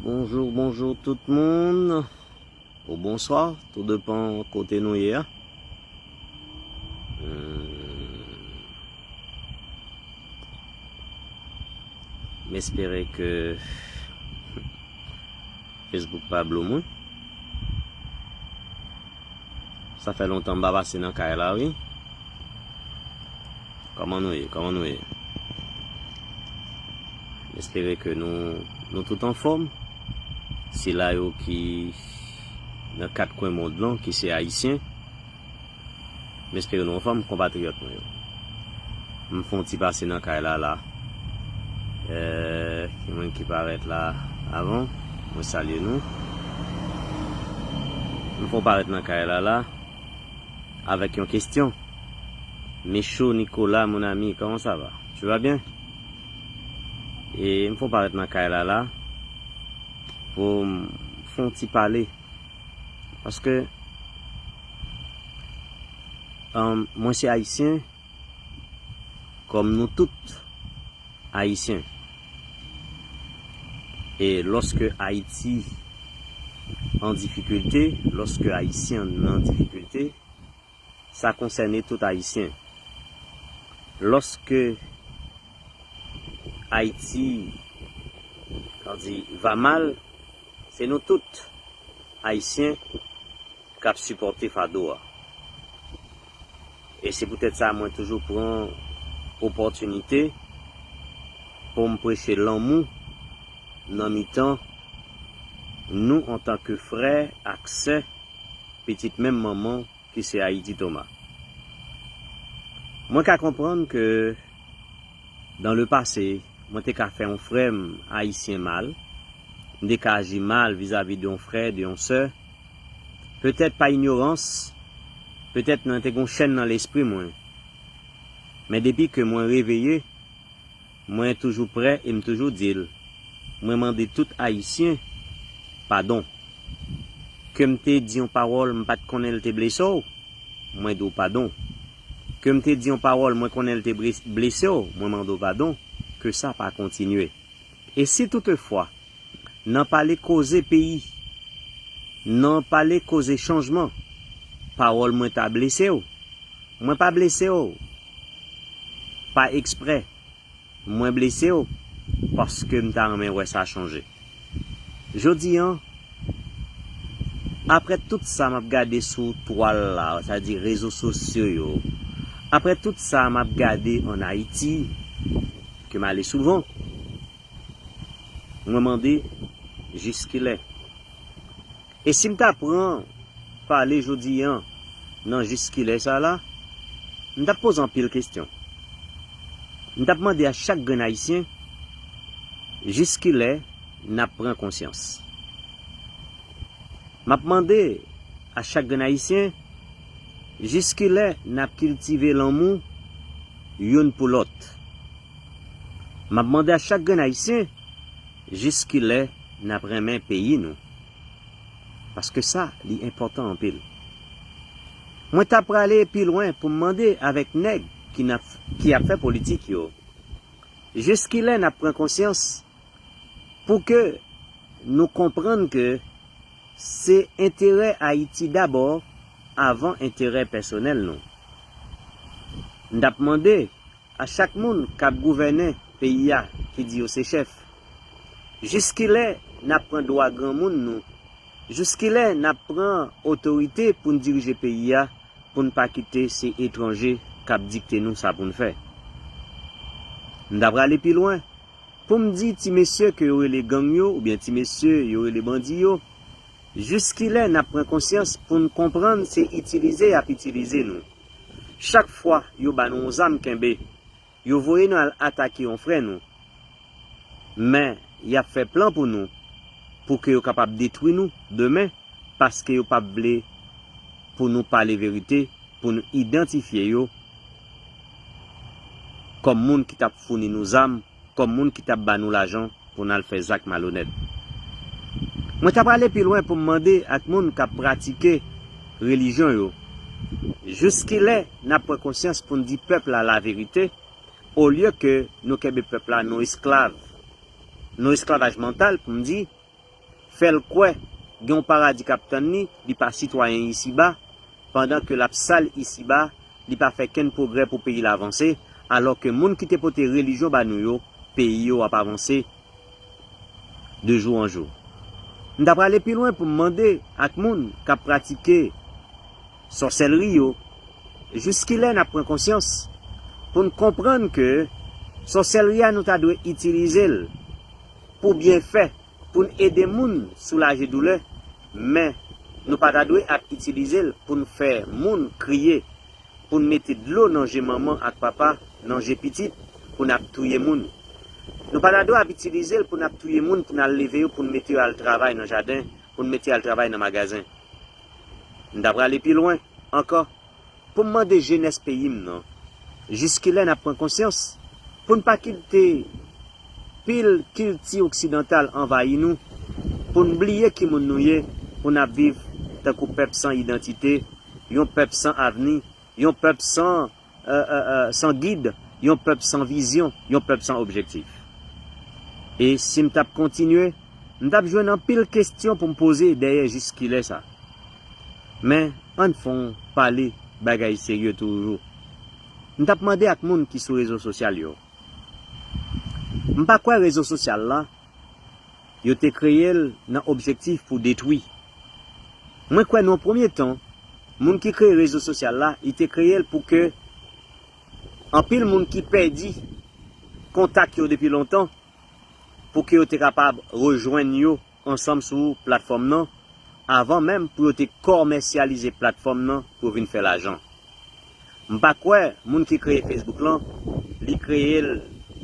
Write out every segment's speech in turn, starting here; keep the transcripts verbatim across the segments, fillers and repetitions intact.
Bonjou, bonjou tout moun. Ou bonswa, tou depan kote nou ye a. Hmm. M espere ke Facebook pa blow mwen. Sa fè lontan m pa pase nan kay la, wi. Kòman nou ye? Kòman nou ye? M espere ke nou, nou tout anfòm. Sila yo ki nan kat kwen mond lan, ki se Ayisyen, m espere nou anfòm, konpatriyòt mwen yo. M fè yon ti pase nan kay la, la. Eh, gen moun ki parèt la avan. Mwen salye nou. M fè yon parèt nan kay la, la, avèk yon kesyon. Michou Nicolas, mon ami, comment ça va? Tu vas bien? E m fè yon parèt nan kay la, la, pou m fè yon ti pale. Paske, um, mwen se Ayisyen, kòm nou tout Ayisyen. E lòske Ayiti an difikilte, lòske Ayisyen an difikilte, sa konsène tout Ayisyen. Lòske Ayiti, on dit, va mal, se nou tout Ayisyen k ap sipòte fado a. E se poutèt sa mwen toujou pran opòtinite pou m preche lanmou nan mitan nou antanke frè ak sè, pitit menm manman ki se Ayiti Thomas. Mwen ka konprann ke dans le passé, mwen te ka fè yon frè m ayisyen mal, m te ka aji mal vizavi de yon frè, de yon sè, petèt pa inyorans, petèt nan te gon chèn nan lespri mwen. Men depi ke mwen reveye, mwen toujou prè e m toujou di l, mwen mande tout Ayisyen padon. Ke m te di yon pawòl m pa t konnen l te blese w, mwen di w padon. Ke m te di yon pawòl mwen konnen l te bre-, blese w, mwen mande w padon. Ke sa pa kontinye. E si toutefwa, nan pale koze peyi, nan pale koze chanjman, pawòl mwen ta blese w, mwen pa blese w pa eksprè. Mwen blese w paske m ta renmen wè sa chanje. Jodi an, apre tout sa m ap gade sou twal la, sa di rezo sosyo yo, apre tout sa m ap gade ann Ayiti, ke m ale souvan, mwen mande, jiskilè? E si m ta pran pale jodi an nan jiskilè sa la, m t ap poze anpil kesyon. M t ap mande a chak grenn Ayisyen, jiskilè n ap pran konsyans? M ap mande a chak grenn Ayisyen, jiskilè n ap kiltive lanmou youn pou lòt? M ap mande a chak grenn Ayisyen, jiskilè n ap renmen peyi nou? Paske sa, li enpòtan anpil. Mwen ta prale pi lwen pou m mande avèk nèg ki n ap, ki ap fè politik yo, jiskilè n ap pran konsyans pou ke nou konprann ke se enterè Ayiti dabò avan enterè pèsonèl nou? M t ap mande a chak moun k ap gouvènen peyi a ki di yo se chèf, jiskilè n ap pran dwa granmoun nou? Jiskilè n ap pran otorite pou n dirije peyi a, pou n pa kite se etranje k ap dikte nou sa pou n fè? M ta prale pi lwen pou m di ti mesye ke yo rele gang yo oubyen ti mesye yo rele bandi yo, jiskilè n ap pran konsyans pou n konprann se itilize y ap itilize nou? Chak fwa yo ba nou yon zam kenbe, yo voye nou al atake yon frè nou. Men, y ap fè plan pou nou, pou ke yo kapab detwi nou demen, paske yo p ap vle pou nou pale verite, pou nou idantifye yo kòm moun ki t ap founi nou zam, kòm moun ki t ap ba nou lajan pou n al fè zak malonèt. Mwen ta prale pi lwen pou m mande ak moun k ap pratike relijyon yo, jiskilè n ap pran konsyans pou n di pèp la laverite, olye ke nou kenbe pèp la nan esklav, nan esklavaj mantal pou m di, fè l kwè gen yon paradi k ap tann li, li pa sitwayen isiba, pandan ke l ap sal isiba, li pa fè kenn pwogrè pou peyi l avanse, alò ke moun ki te pote relijyon ba nou yo, peyi yo ap avanse de jou an jou. M ta prale pi lwen pou m mande ak moun k ap pratike sòsèlri yo, jiskilè n ap pran konsyans pou n konprann ke sòsèlri a nou ta dwe itilize l pou byenfè, pou n ede moun soulaje doulè, men nou pa ta dwe ap itilize l pou n fè moun kriye, pou n mete dlo nan je manman ak papa, nan je pitit, pou n ap touye moun. Nou pa ta dwe ap itilize l pou n ap touye moun, pou n al leve yo, pou n mete yo al travay nan jaden, pou n mete yo al travay nan magazen. M ta prale pi lwen ankò pou m mande jenès peyi m nan, jiskilè n ap pran konsyans pou n pa kite pil kilti oksidantal anvayi nou, pou n bliye ki moun nou ye, pou n ap viv tankou pèp san idantite, yon pèp san avni, yon pèp san, euh, euh, euh, san gid, yon pèp san vizyon, yon pèp san objektif. E si m t ap kontinye, m t ap jwenn anpil kesyon pou m poze dèyè jiskilè sa. Men, ann fè yon pale bagay serye toujou. M t ap mande ak moun ki sou rezo sosyal yo. M pa kwè rezo sosyal la, yo te kreye l nan objektif pou detwi. Mwen kwè nan yon premye tan, moun ki kreye rezo sosyal la, li te kreye l pou ke anpil moun ki pèdi kontak yo depi lontan, pou ke yo te kapab rejwenn yo ansanm sou platfòm nan, avan menm pou yo te kòmèsyalize platfòm nan pou yo vin fè lajan. M pa kwè moun ki kreye Facebook lan, li kreye l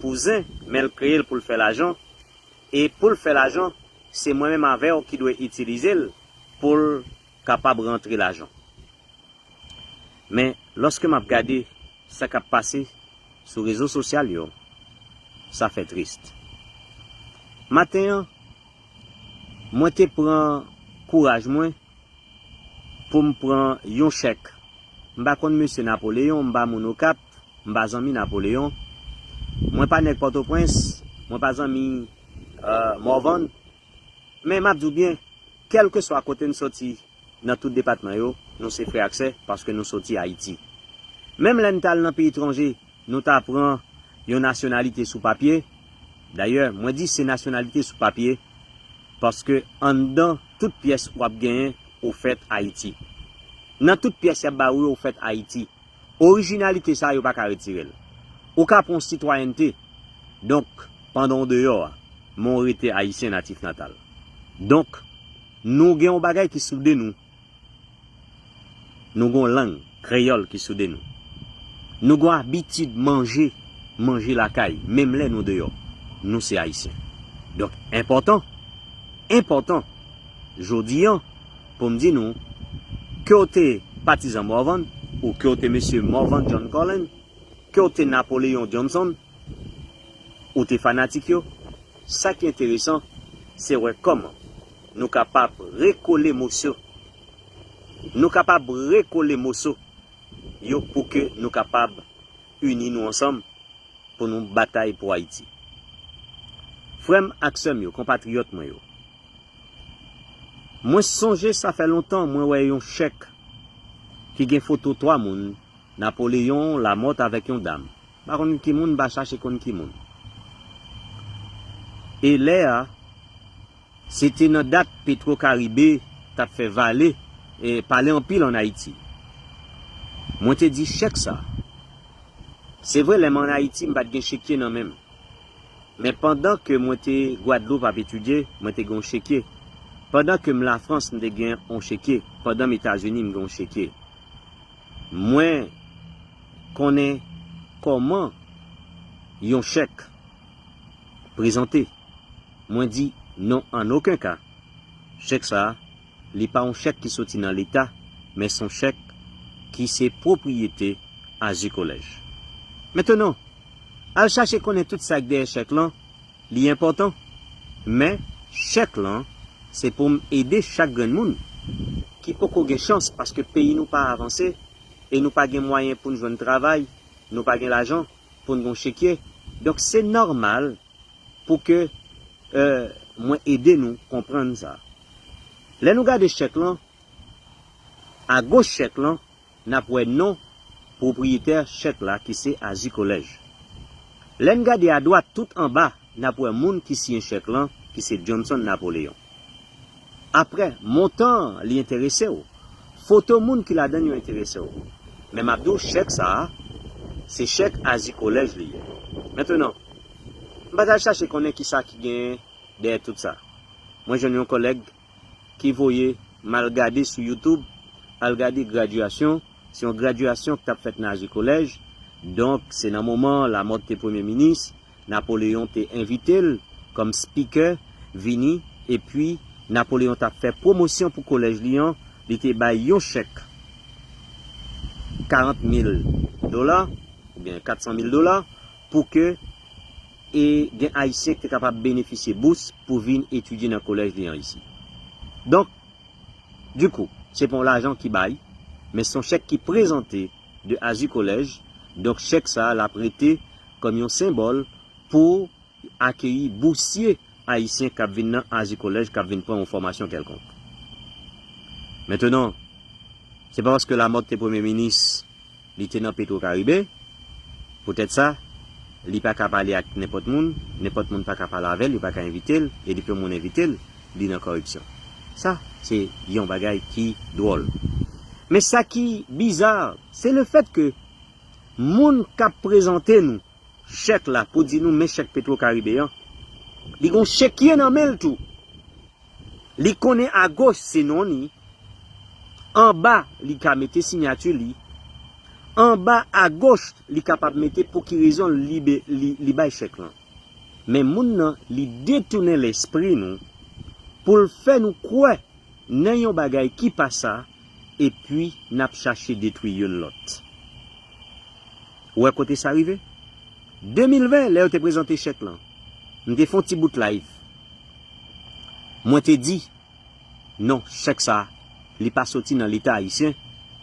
pou zen, men l kreye l pou l fè lajan. E pou l fè lajan, se mwen menm avè w ki dwe itilize l pou l kapab rantre lajan. Men, lòske m ap gade sa k ap pase sou rezo sosyal yo, sa fè tris. Maten an, mwen te pran kouraj mwen pou m pran yon chèk. M pa konn mesye Napoleyon, m pa moun Okap, m pa zanmi Napoleyon. Mwen pa nèg Pòtoprens, mwen pa zanmi, euh, Morvan. Men m ap di w byen, kèlkeswa kote n soti nan tout depatman yo, nou se frè ak sè paske nou soti Ayiti. Menm lè n t al nan peyi etranje, nou ta pran yon nasyonalite sou papye. Dayè, mwen di se nasyonalite sou papye, paske anndan tout pyès w ap genyen ou fèt Ayiti. Nan tout pyès y ap ba ou yo ou fèt Ayiti. Orijinalite sa yo pa ka retire l. Ou ka pran yon sitwayènte, donk, pandan w deyò a, men w rete ayisyen natif natal. Donk, nou gen yon bagay ki soude nou. Nou gen yon lang kreyòl ki soude nou. Nou gen yon abitid manje, manje lakay, menm lè nou deyò. Nou se ayisyen. Donk, enpòtan, enpòtan, jodi an, pou m di nou, ke w te patizan Morvan, ou ke w te mesye Morvan John Colin, ke w te Napoleon Johnson, ou te fanatik yo, sa ki enteresan, se wè kòman nou kapab rekole moso, nou kapab rekole moso yo pou ke nou kapab ini nou ansanm pou nou batay pou Ayiti. Frè m ak sè m yo, konpatriyòt mwen yo, mwen sonje sa fè lontan mwen wè yon chèk ki gen foto twa moun, Napoleyon, Lamòt avèk yon dam. M pa konn ki moun, m pa chache konn ki moun. E lè a, se te nan dat Petro Caribe t ap fè vale, e pale anpil ann Ayiti. Mwen te di chèk sa. Se vre, lè m ann Ayiti, m pa t gen chekye nan men m. Men pandan ke mwen te Gwadloup ap etidye, mwen te gen yon chekye. Pandan ke m Lafrans, m te gen yon chekye. Pandan m Etazini, m gen yon chekye. Mwen konnen kòman yon chèk prezante. Mwen di non, an okenn ka. Chèk sa a, li pa yon chèk ki soti nan Leta, men se yon chèk ki se pwopriyete Azi Kolèj. Mentenan, al chache konnen tout sa k dèyè chèk lan, li enpòtan. Men, chèk lan, se pou m ede chak grenn moun ki poko gen chans, paske peyi nou pa avanse, e nou pa gen mwayen pou n jwenn travay, nou pa gen lajan pou n gen yon chekye. Donk, se nòmal pou ke, euh, mwen ede nou konprann sa. Lè nou gade chèk lan, agoch chèk lan, n ap wè non pwopriyetè chèk la ki se Azi Kolèj. Lè n gade adwat tout anba, n ap wè moun ki siyen chèk lan ki se Johnson Napoléon. Apre, montan an, li enterese w. Foto moun ki ladan l yo enterese w. Men m ap di w, chèk sa a, se chèk Azi Kolèj li ye. Mentenan, m pa t al chache konnen kisa ki genyen dèyè tout sa. Mwen jwenn yon kòlèg ki voye m al gade sou YouTube, al gade gradyasyon. Se yon gradyasyon ki t ap fèt nan Azi Kolèj. Donk, se nan moman Lamòt te premye minis, Napoleyon te envite l kòm spikè vini, epi Napoleyon t ap fè pwomosyon pou kolèj li an, li te bay yon chèk karant mil dola, oubyen kat san mil dola, pou ke e gen Ayisyen ki te kapab benefisye bous pou vin etidye nan kolèj li an isi. Donk, dikou, se pa yon lajan ki bay, men se yon chèk ki prezante de Azi Kolèj. Donk, chèk sa a, l ap rete kòm yon senbòl pou akeyi bousye ayisyen k ap vin nan Azi Kolèj, k ap vin pran yon fòmasyon kèlkonk. Mentenan, se pa paske Lamòt te premye minis, li te nan Petro Karibe, poutèt sa, li pa ka pale ak nenpòt moun, nenpòt moun pa ka pale avè l, yo pa ka envite l, e depi yon moun envite l, li nan kòripsyon. Sa, se yon bagay ki dwòl. Men sa ki biza, se lefèt ke moun k ap prezante nou chèk la pou di nou men chèk Petro Karibe an, li gon chekye nan men l tou. Li konnen agoch se non li, anba li ka mete siyati li, anba agoch li kapab mete pou ki rezon li, be- li, li bay chèk lan. Men moun nan, li detounen lespri nou pou l fè nou kwè nan yon bagay ki pa sa, epi n ap chache detwi youn lòt. Ou wè kote sa rive? De mil ven, lè yo te prezante chèk lan, m te fè yon ti bout live. Mwen te di, non, chèk sa, li pa soti nan Leta ayisyen,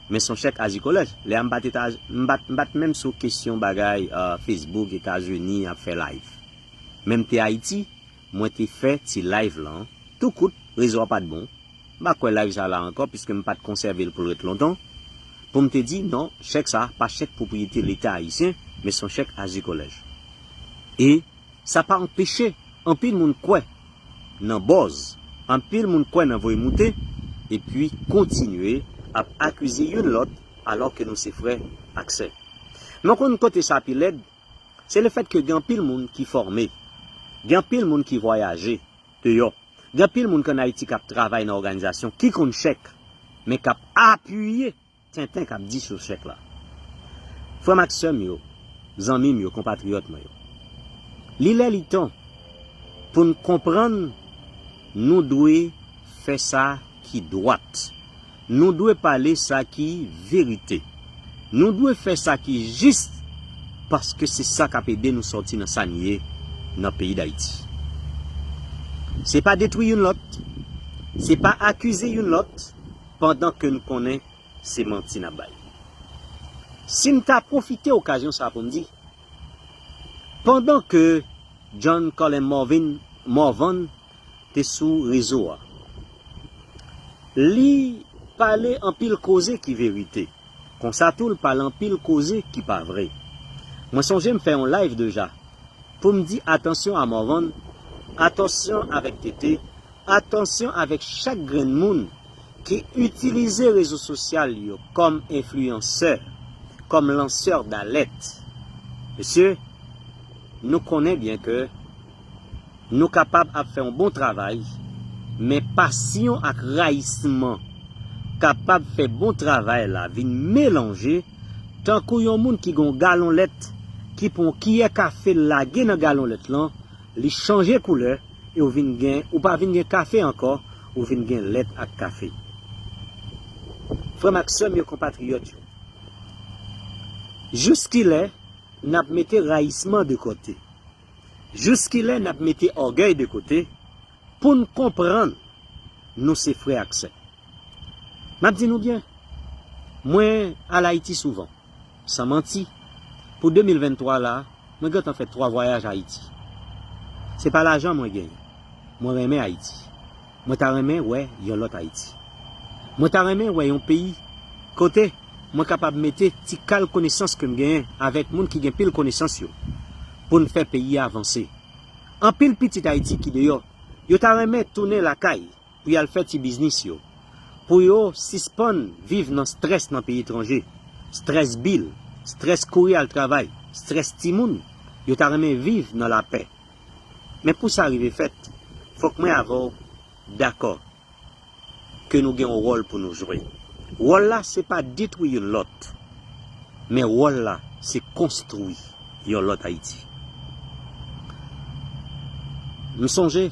men se yon chèk Azi Kolèj. Lè a m pa t Eta- m pa t- m pa t menm sou kesyon bagay, euh, Facebook, Etazini, ap fè live. Men m te Ayiti, mwen te fè ti live lan, tou kout, rezo a pa t bon. M pa kwè live sa la ankò, piske m pa t konsève l pou l ret lontan. Pou m te di, non, chèk sa, pa chèk pwopriyete Leta ayisyen, men se yon chèk Azi Kolèj. E sa pa anpeche anpil moun kwè nan buzz, anpil moun kwè nan voye moute, epi kontinye ap akize youn lòt, alò ke nou se frè ak sè. Men w konn kote sa pi lèd, se lefèt ke gen anpil moun ki fòme, gen anpil moun ki vwayaje deyò, gen anpil moun k ann Ayiti k ap travay nan òganizasyon ki konn chèk, men k ap apiye tenten k ap di sou chèk la. Frè m ak sè m yo, zanmi m yo, konpatriyòt mwen yo, li lè li tan pou n konprann nou dwe fè sa ki dwat. Nou dwe pale sa ki verite. Nou dwe fè sa ki jis, paske se sa k ap ede nou sòti nan sa n ye nan peyi Dayiti. Se pa detwi youn lòt, se pa akize youn lòt, pandan ke n konnen se manti n ap bay. Si m ta pwofite okazyon sa pou m di, pandan ke John Colin Morvan, Morvan te sou rezo a, li pale anpil koze ki verite. Konsa tou, l pale anpil koze ki pa vre. Mwen sonje m fè yon live deja pou m di atansyon a Morvan, atansyon avèk Tete, atansyon avèk chak grenn moun ki itilize rezo sosyal yo kòm enfliyansè, kòm lansè d'alèt. Mesye, nou konnen byen ke nou kapab ap fè yon bon travay, men pasyon ak rayisman kapab fè bon travay la vin melanje, tankou yon moun ki gen yon galon lèt, ki pran yon kiyè kafe l lage nan galon lèt lan, li chanje koulè, e w vin gen, ou pa vin gen kafe ankò, ou vin gen lèt ak kafe. Frè m ak sè m yo, konpatriyòt yo, jiskilè n ap mete rayisman de kote? Jiskilè n ap mete ògèy de kote pou n konprann nou se frè ak sè? M ap di nou byen, mwen al Ayiti souvan, san manti. Pou de mil venntwa la, mwen gentan fè twa vwayaj Ayiti. Se pa lajan mwen genyen. Mwen renmen Ayiti. Mwen ta renmen wè yon lòt Ayiti. Mwen ta renmen wè yon peyi kote mwen kapab mete ti kal konesans ke m genyen avèk moun ki gen pil konesans yo pou n fè peyi a vanse. Anpil pitit Ayiti ki deyò, yo ta renmen tounen lakay pou y al fè ti biznis yo, pou yo sispann viv nan strès nan peyi etranje, strès bil, strès kouri al travay, strès timoun, yo ta renmen viv nan lapè. Men pou sa rive fèt, fòk mwen avè w dakò ke nou gen yon wòl pou nou jwe. Wòl la se pa detwi youn lòt, men wòl la se konstwi yon lòt Ayiti. M sonje,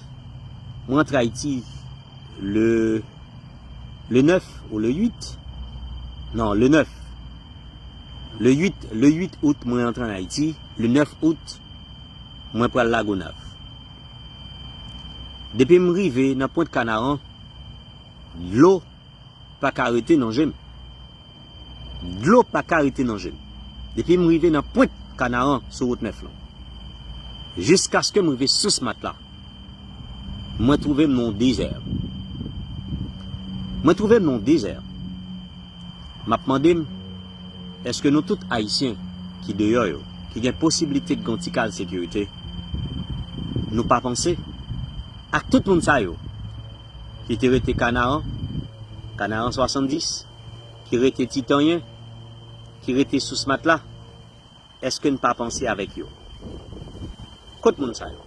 mwen antre Ayiti le, le nèf ou le uit. Non, le nèf. Le uit, le uit out, mwen antre ann Ayiti. Le nèf out, mwen pral Lagonav. Depi m rive nan Pwent Kanaran, dlo pa ka rete nan je m. Dlo pa ka rete nan je m. Depi m rive nan Pwent Kanaran sou wout nèf lan, jiskaske m rive Sous Matla, mwen twouve m nan yon dezè. Mwen twouve m nan yon dezè. M ap mande m, èske nou tout Ayisyen ki deyò yo, ki gen posiblite de gen yon ti kal sekirite, nou pa panse ak tout moun sa yo ki te rete Kanaran, Kanaran swasanndis, ki rete Titanyen, ki rete Sous Matla, èske n pa panse avèk yo? Kot moun sa yo?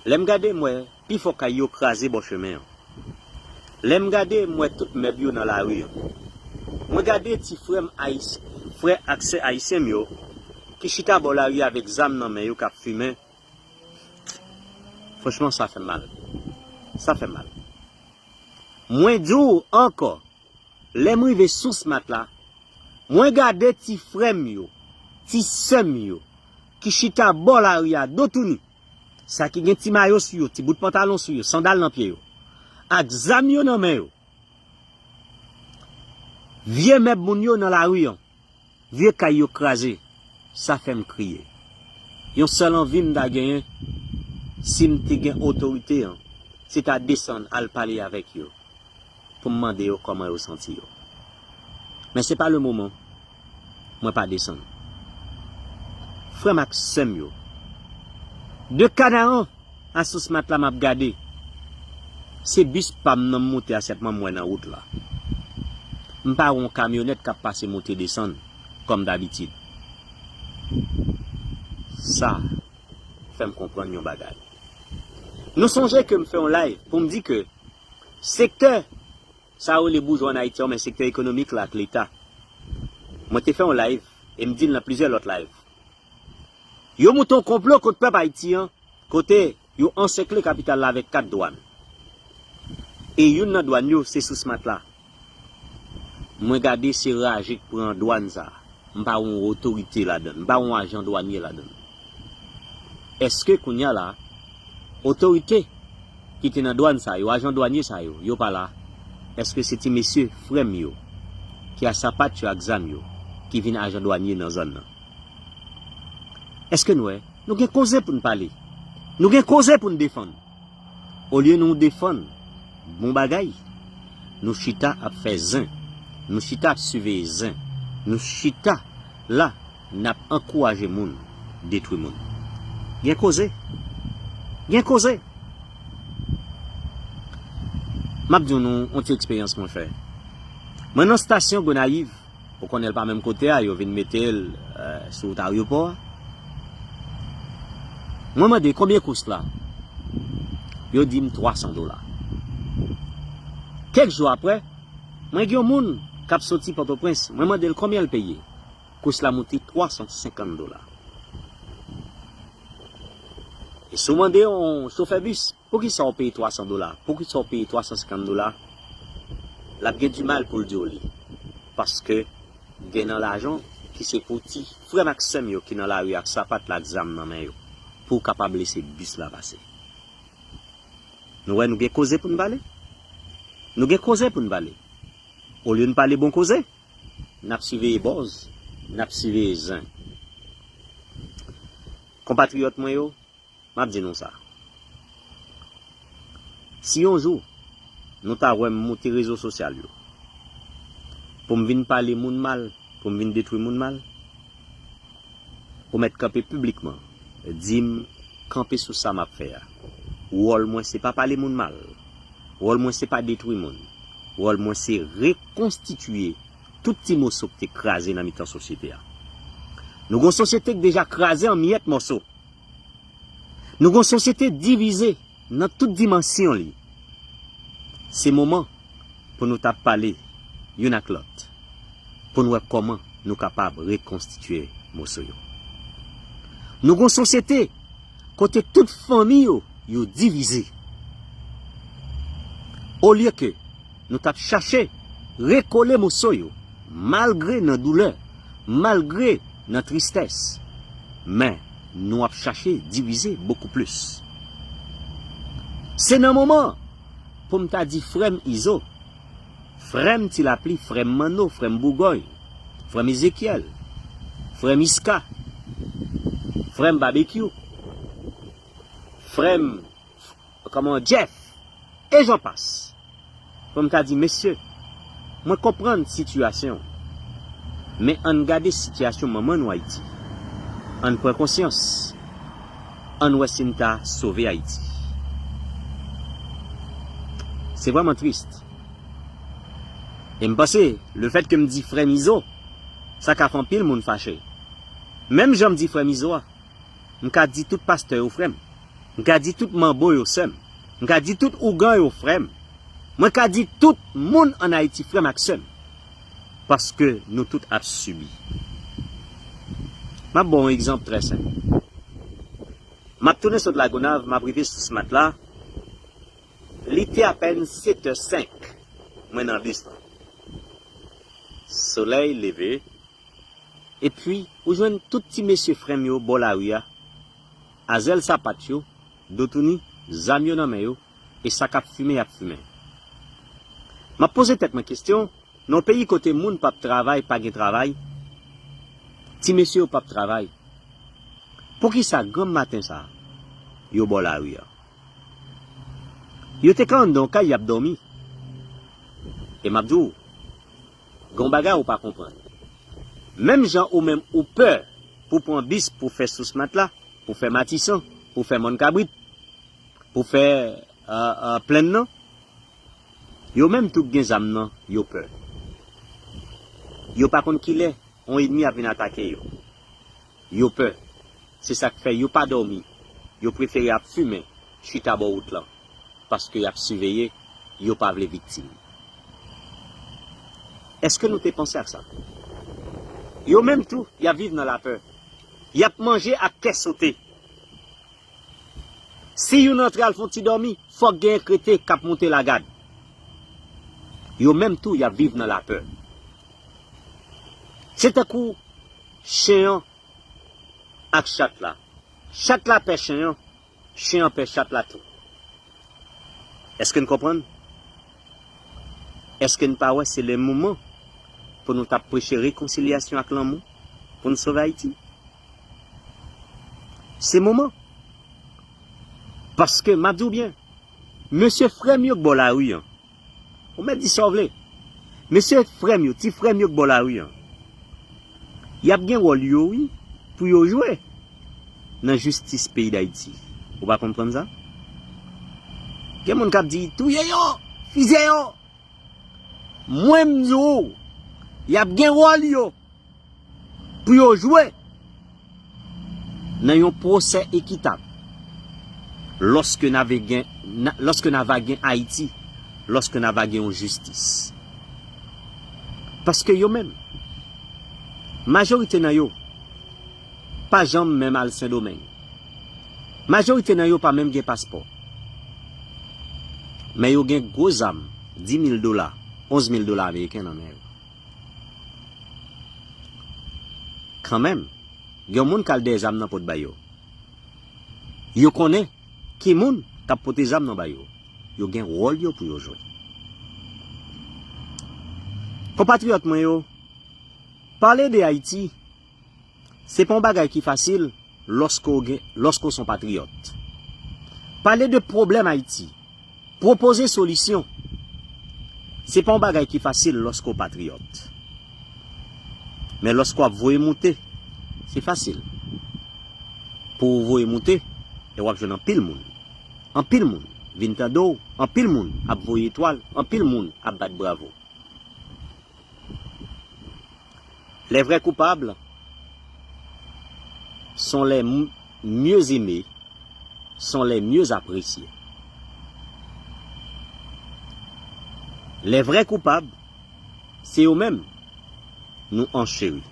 Lè m gade, m wè pifò kay yo kraze bò chemen an. Lè m gade, m wè tout mèb yo nan lari an. Mwen gade ti frè m ayis-, frè ak sè ayisyen m yo ki chita bò lari avèk zam nan men yo k ap fimen. Franchman, sa fè m mal. Sa fè m mal. Mwen di w ankò, lè m rive Sous Matla, mwen gade ti frè m yo, ti sè m yo, ki chita bò lari a do touni. Sa ki gen ti mayo sou yo, ti bout pantalon sou yo, sandal nan pye yo, ak zam yo nan men yo. Vye mèb moun yo nan lari an, vye kay yo kraze, sa fè m kriye. Yon sèl anvi m ta genyen, si m te gen otorite an, se ta desann al pale avèk yo pou m mande yo kòman yo santi yo. Men se pa le moman, mwen pa desann. Frè m ak sè m yo, de Kanaran a Sous Matla m ap gade, se bis pa m nan m moute a sètman m wè nan wout la. M pa wè yon kamyonèt k ap pase moute desann kòm dabitid. Sa fè m konprann yon bagay. Nou sonje ke m fè yon live pou m di ke sektè sa yo rele boujwa ann Ayiti an, men sektè ekonomik la ak Leta. Mwen te fè yon live e m di l nan plizyè lòt live. Yo moute yon konplo kont pèp Ayiti an, kote yo ansèkle kapital la avèk kat dwàn. E youn nan dwàn yo se Sous Matla. Mwen gade se raje k pran dwàn sa. M pa wè yon otorite ladan l. M pa wè yon ajan dwanye ladan l. Èske kounye a la, otorite ki te nan dwàn sa yo, ajan dwanye sa yo, yo pa la? Èske se ti mesye, frè m yo, ki a sapat yo ak zam yo, ki vin ajan dwanye nan zòn nan? Èske n wè? Nou gen koze pou n pale. Nou gen koze pou n defann. Olye nou defann bon bagay, nou chita ap fè zen. Nou chita ap siveye zen. Nou chita la, n ap ankouraje moun detwi moun. Gen koze. Gen koze. M ap di nou yon ti eksperyans mwen fè. Mwen nan estasyon Gonayiv, ou konnen l pa menm kote a, yo vin mete l, eh, sou wout aryopò a. Mwen mande konbyen kous la? Yo di m twa san dola. Kèk jou apre, mwen gen yon moun k ap soti Pòtoprens, mwen mande l konbyen l peye. Kous la moute twa san senkant dola. E si w mande yon chofè bis, poukisa w peye twa san dola? Poukisa w peye twa san senkant dola? L ap gen dimal pou l di w li. Paske gen nan lajan ki se pou ti frè m ak sè m yo ki nan lari ak sapat la ak zam nan men yo, pou w kapab lese bis la pase. Nou wè, nou gen koze pou n pale. Nou gen koze pou n pale. Olye n pale bon koze, n ap siveye bòz, n ap siveye zen. Konpatriyòt mwen yo, m ap di nou sa. Si yon jou nou ta wè m moute rezo sosyal yo pou m vin pale moun mal, pou m vin detwi moun mal, ou mèt kanpe piblikman di m kanpe sou sa m ap fè a. Wòl mwen se pa pale moun mal. Wòl mwen se pa detwi moun. Wòl mwen se rekonstitye tout ti moso ki te kraze nan mitan sosyete a. Nou gon sosyete ki deja kraze an miyèt mòso. Nou gon sosyete divize nan tout dimansyon li. Se moman pou nou ta pale youn ak lòt, pou n wè kòman nou kapab rekonstitye moso yo. Nou gon sosyete kote tout fanmi yo, yo divize. Olye ke nou t ap chache rekole moso yo, malgre nan doulè, malgre nan tristès, men nou ap chache divize bokou plis. Se nan moman pou m ta di frè m Izo, frè m Ti Lapli, frè m Manno, frè m Bougòy, frè m Ezekyèl, frè m Iska, frè m Babekyou, frè m, kòman, Jeff, e jan pas. Pou m ta di, mesye, mwen konprann sitiyasyon, men ann gade sitiyasyon manman nou Ayiti. Ann pran konsyans. Ann wè si n ta sove Ayiti. Se vrèman tris. E m panse, lefèt ke m di frè m Izo, sa ka fè anpil moun fache. Menm jan m di frè m Izo a, m ka di tout pastè yo frè m. M ka di tout manbo yo sè m. M ka di tout ougan yo frè m. Mwen ka di tout moun ann Ayiti frè m ak sè m. Paske nou tout ap sibi. M ap ba w yon egzanp trè senp. M ap tounen sot Lagonav, m ap rive sou Smat la. Li te apèn sèt è senk. Mwen nan bis la. Solèy leve. Epi, ou jwenn tout ti mesye frè m yo bò lari a, a zèl sapat yo, do touni, zam yo nan men yo, e sa k ap fimen, y ap fimen. M ap poze tèt mwen kesyon, nan yon peyi kote moun p ap travay, pa gen travay, ti mesye yo p ap travay, poukisa granm maten sa a, yo bò lari a? Yo te ka anndan yon kay, y ap dòmi. E m ap di w, gen yon bagay ou pa konprann. Menm jan ou menm ou pè pou pran bis pou fè Sous Mat la, pou fè Matisan, pou fè Mòn Kabrit, pou fè, euh, euh, Plenn nan, yo menm tou k gen zam nan, yo pè. Yo pa konn kilè yon ènmi ap vin atake yo. Yo pè. Se sa k fè yo pa dòmi. Yo prefere ap fimen, chita bò wout lan. Paske y ap siveye, yo pa vle viktim. Èske nou te panse ak sa? Yo menm tou, y ap viv nan lapè. Y ap manje ak kè sote. Si youn antre al fè yon ti dòmi, fòk gen krete k ap monte lagad. Yo menm tou, y ap viv nan lapè. Se tankou chen an ak chat la. Chat la pè chen an, chen an pè chat la tou. Èske n konprann? Èske n pa wè se le moman pou nou t ap preche rekonsilyasyon ak lanmou pou n sove Ayiti? Se moman. Paske, m ap di w byen, mesye frè m yo k bò lari an, ou mèt di sa w vle. Mesye frè m yo, ti frè m yo k bò lari an, y ap gen wòl yo, wi, pou yo jwe nan jistis peyi Dayiti. Ou pa konprann sa? Gen moun k ap di, touye yo, fizye yo. Mwen, m di w, y ap gen wòl yo pou yo jwe nan yon pwosè ekitab. Lòske n ava gen, na- lòske n ava gen Ayiti, lòske n ava gen yon jistis. Paske yo menm, majorite nan yo pa janm menm al Sendomeng. Majorite nan yo pa menm gen paspò. Men yo gen gwo zam, dis mil dola, onz mil dola ameriken nan men yo. Kanmenm, gen yon moun k al dèyè zam nan pou l bay yo. Yo konnen ki moun k ap pote zam nan bay yo. Yo gen wòl yo pou yo jwe. Konpatriyòt mwen yo, pale de Ayiti, se pa yon bagay ki fasil lòske w gen, lòske w se yon patriyòt. Pale de pwoblèm Ayiti, Pwopoze solisyon. Se pa yon bagay ki fasil lòske w patriyòt. Men lòske w ap voye moute, se fasil pou w voye moute e w ap jwenn anpil moun. Anpil moun vin tande w, anpil moun ap voye etwal, anpil moun ap bat bravo. Les vrais coupables sont les m- mieux aimés, sont les mieux appréciés. Les vrais coupables, se yo menm nou ancheri.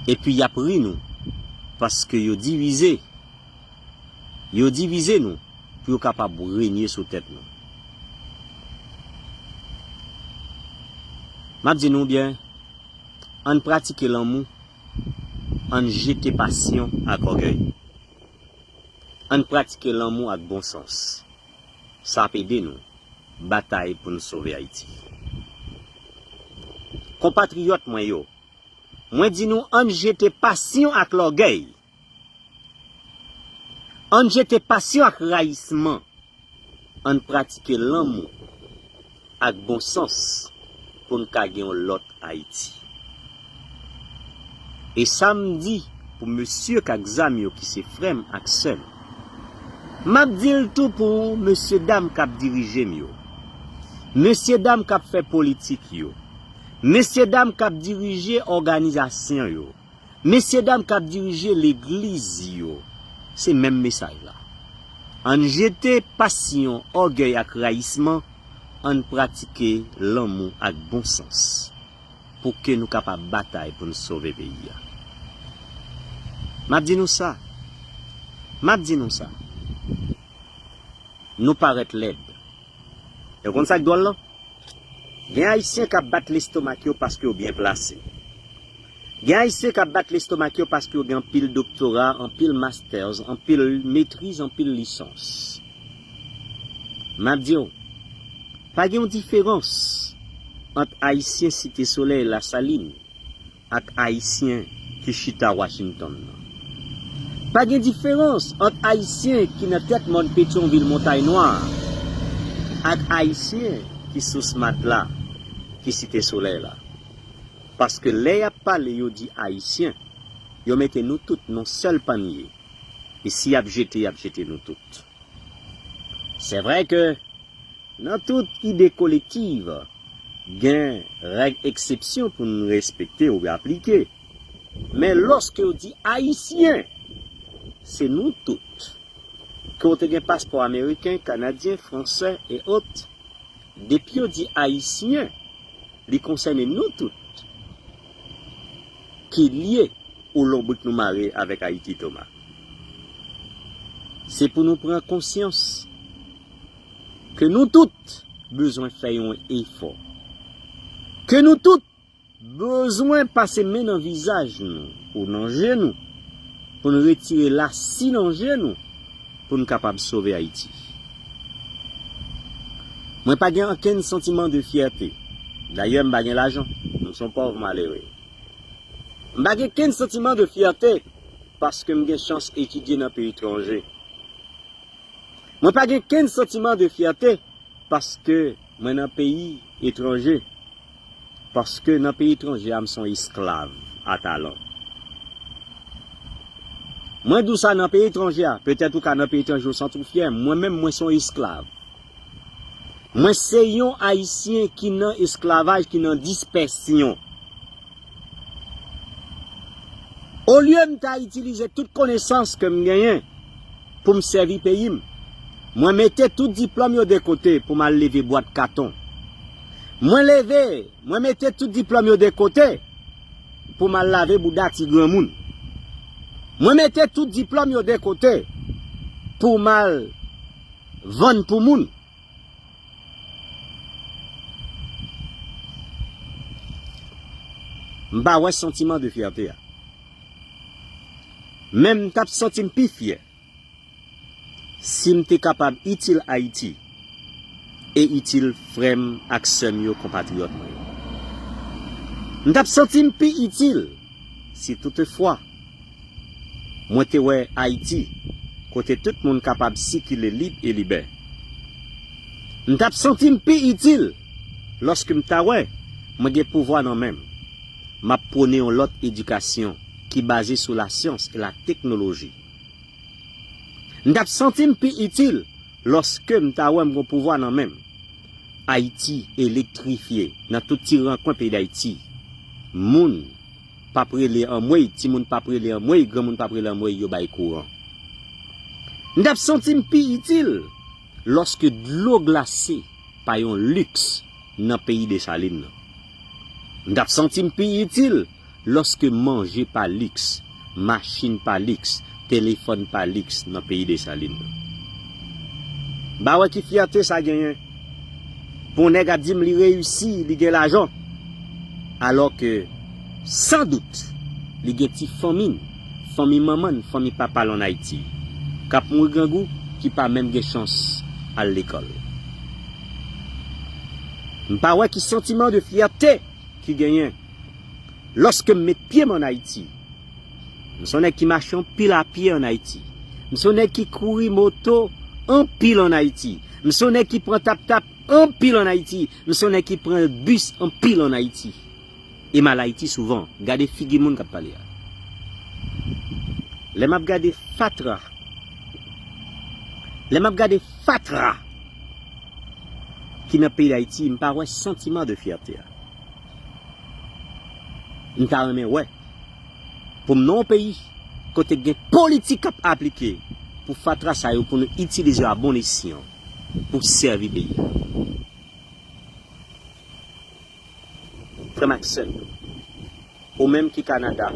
Epi y ap ri nou, paske yo divize. Yo divize nou pou yo kapab renye sou tèt nou. M ap di nou byen, ann pratike lanmou, ann jete pasyon ak ògèy. Ann pratike lanmou ak bon sans. Sa ap ede nou batay pou n sove Ayiti. Konpatriyòt mwen yo, mwen di nou ann jete pasyon ak lògèy. Ann jete pasyon ak rayisman. Ann pratike lanmou ak bon sans pou n ka gen yon lòt Ayiti. E sa m di pou mesye k ak zam yo ki se frè m ak sè m. M ap di l tou pou mesye dam k ap dirije m yo. Mesye dam k ap fè politik yo. Mesye dam k ap dirije òganizasyon yo. Mesye dam k ap dirije legliz yo, se menm mesaj la. Ann jete pasyon, ògèy ak rayisman, ann pratike lanmou ak bon sans pou ke nou kapab batay pou n sove peyi a. M ap di nou sa. M ap di nou sa. Nou parèt lèd. E w konn sa k dwòl lan? Gen Ayisyen k ap bat lestomak yo paske yo byen plase. Gen Ayisyen k ap bat lestomak yo paske yo gen anpil doktora, anpil masters, anpil metriz, anpil lisans. M ap di w, pa gen yon diferans ant Ayisyen Site Solèy, Lasalin, ak Ayisyen ki chita Washington nan. Pa gen diferans ant Ayisyen ki nan tèt mòn Petyonvil, Montay Nwa, ak Ayisyen ki sou Smat la, ki Site Solèy la. Paske lè y ap pale, yo di Ayisyen, yo mete nou tout nan sèl pannye. E si y ap jete, y ap jete nou tout. Se vre ke nan tout ide kolektiv, gen règ eksepsyon pou n respekte ou aplike. Men lòske yo di Ayisyen, se nou tout. Ke w te gen paspò ameriken, kanadyen, fransè e ot, depi yo di Ayisyen, li konsène nou tout ki lye ou lonbrik nou mare avèk Ayiti Toma. Se pou nou pran konsyans ke nou tout bezwen fè yon efò. Ke nou tout bezwen pase men nan vizaj nou ou nan je nou pou n retire lasi nan je nou pou n kapab sove Ayiti. Mwen pa gen okenn santiman de fyète. Dayè, m pa gen lajan. M se yon pòv malere. M pa gen kenn santiman de fyète paske m gen chans etidye nan peyi etranje. Mwen pa gen kenn santiman de fyète paske mwen nan peyi etranje. Paske nan peyi etranje a, m se yon esklav a talan. Mwen di w sa, nan peyi etranje a, petèt ou ka nan peyi etranje, ou santi w fyè, mwen menm, mwen se yon esklav. Mwen se yon Ayisyen ki nan esklavaj, ki nan dispèsyon. Olye m ta itilize tout konesans ke m genyen pou m sèvi peyi m, mwen mete tout diplòm yo de kote pou m al leve bwat katon. Mwen leve, mwen mete tout diplòm yo de kote pou m al lave bouda ti granmoun. Mwen mete tout diplòm yo de kote pou m al vann pou moun. M pa wè santiman de fyète a. Men m t ap santi m pi fyè si m te kapab itil Ayiti e itil frè m ak sè m yo, konpatriyòt mwen yo. M t ap santi m pi itil si toutefwa mwen te wè Ayiti kote tout moun kapab sikile lib e libè. M t ap santi m pi itil lòske m ta wè mwen gen pouvwa nan men m. M ap pwone yon lòt edikasyon ki baze sou lasyans e lateknoloji. M t ap santi m pi itil lòske m ta wè m gen pouvwa nan men m. Ayiti elektrifye nan tout ti rankwen peyi Dayiti. Moun p ap rele anmwey, timoun p ap rele anmwey, granmoun p ap rele anmwey, yo bay kouran. M t ap santi m pi itil lòske dlo glase pa yon liks nan peyi Desalin nan. M t ap santi m pi itil lòske manje pa liks, machin pa liks, telefòn pa liks nan peyi Desalin nan. M pa wè ki fyète sa genyen pou yon nèg ap di m li reyisi, li gen lajan, alòke, san dout, li gen ti fanmi l, fanmi manman l, fanmi papa l ann Ayiti, k ap mouri grangou, ki pa menm gen chans al lekòl. M pa wè ki santiman de fyète ki genyen lòske m met pye m ann Ayiti. M se yon nèg ki mache anpil a pye ann Ayiti. M se yon nèg ki kouri moto anpil ann Ayiti. M se yon nèg ki pran tap-tap anpil ann Ayiti. M se yon nèg ki pran bis anpil ann Ayiti. E m al Ayiti souvan. Gade figi moun k ap pale a. Lè m ap gade fatra, lè m ap gade fatra ki nan peyi Dayiti, m pa wè santiman de fyète a. M ta renmen wè pou m nan yon peyi kote gen politik k ap aplike pou fatra sa yo, pou nou itilize yo a bon esyan pou sèvi peyi a. Frè m ak sè m yo, ou menm ki Kanada,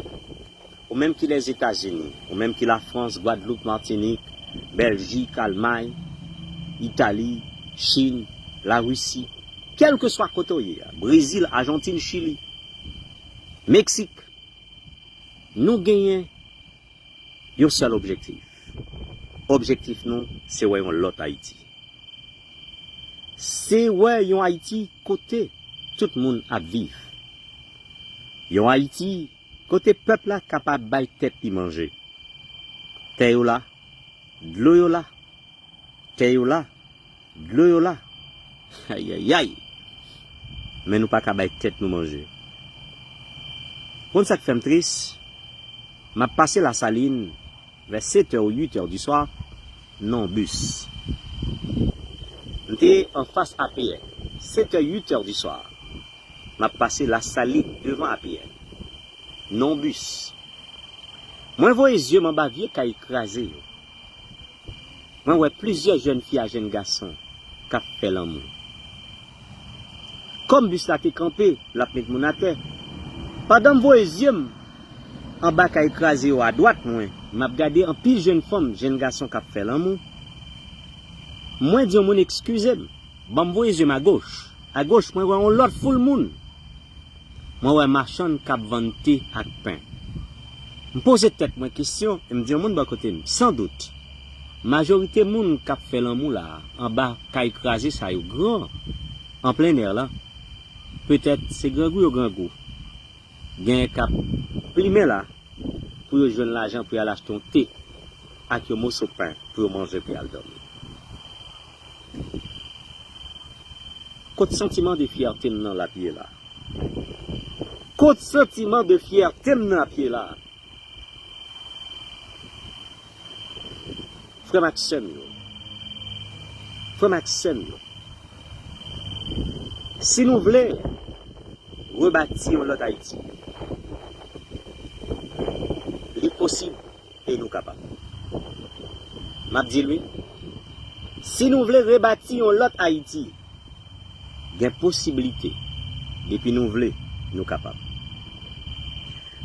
ou menm ki Lèzetazini, ou menm ki Lafrans, Gwadloup, Matinik, Bèljik, Almay, Itali, Chin, Larisi, kèlkeswa kote w ye a, Brezil, Ajantin, Chili, Meksik, nou genyen yon sèl objektif. Objektif nou, se wè yon lòt Ayiti. Se wè yon Ayiti kote tout moun ap viv. Yon Ayiti kote pèp la kapab bay tèt li manje. Tè yo la, dlo yo la, tè yo la, dlo yo la. Ayayay! Men nou pa ka bay tèt nou manje. Konn sa k fè m tris? M ap pase Lasalin vè sèt è ou uit è di swa nan yon bis. M te anfas A P N. Sèt è uit è di swa. M ap pase Lasalin devan A P N. Nan yon bis. Mwen voye zye m anba vye kay kraze yo. Mwen wè plizyè jèn fi a jèn gason k ap fè lanmou. Kòm bis la te kanpe, l ap met moun atè. Pandan m voye zye m anba kay kraze yo adwat mwen, m ap gade anpil jèn fanm, jèn gason k ap fè lanmou. Mwen di yon moun, "Eskize m, ban m voye zye m agoch." Agoch, mwen wè yon lòt foul moun. Mwen wè machann k ap vann te ak pen. M poze tèt mwen kesyon e m di yon moun bò kote m, san dout, majorite moun k ap fè lanmou la a, anba kay kraze sa yo gran, an plen è la, petèt se grangou yo grangou. Genyen k ap plimen la pou yo jwenn lajan pou y al achte yon te ak yon moso pen pou yo manje pou y al dòmi. Kot santiman de fyète m nan l ap ye la? Kot santiman de fyète m nan ap ye la? Frè m ak sè m yo, frè m ak sè m yo, si nou vle rebati yon lòt Ayiti, li posib e nou kapab. M ap di l wi, si nou vle rebati yon lòt Ayiti, gen posiblite, depi nou vle, nou kapab.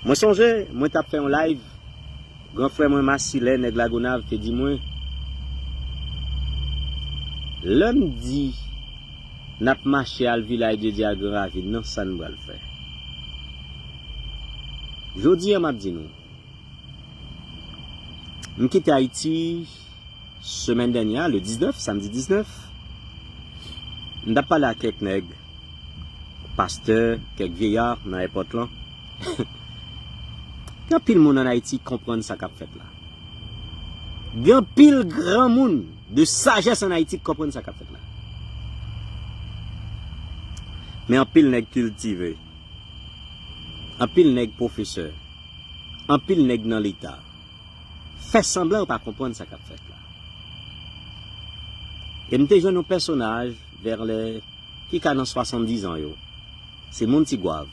Mwen sonje, mwen t ap fè yon live, gran frè mwen Masilè, nèg Lagonav, te di mwen, lè m di n ap mache al vilaj de Dye a Gran Ravin nan, sa n pral fè? Jodi a, m ap di nou, m kite Ayiti semèn dènyè a, le diznèf, samdi diznèf, m t ap pale ak kèk nèg, pastè, kèk vyeyar nan èpòt lan. Gen anpil moun ann Ayiti ki konprann sa k ap fèt la. Gen anpil granmoun de sajès ann Ayiti k konprann sa k ap fèt la. Men anpil nèg kiltive, anpil nèg pwofesè, anpil nèg nan Leta fè sanblan yo pa konprann sa k ap fèt la. E m te jwenn yon pèsonaj vè lè ki ka nan swasanndizan yo. Se moun Tigwav.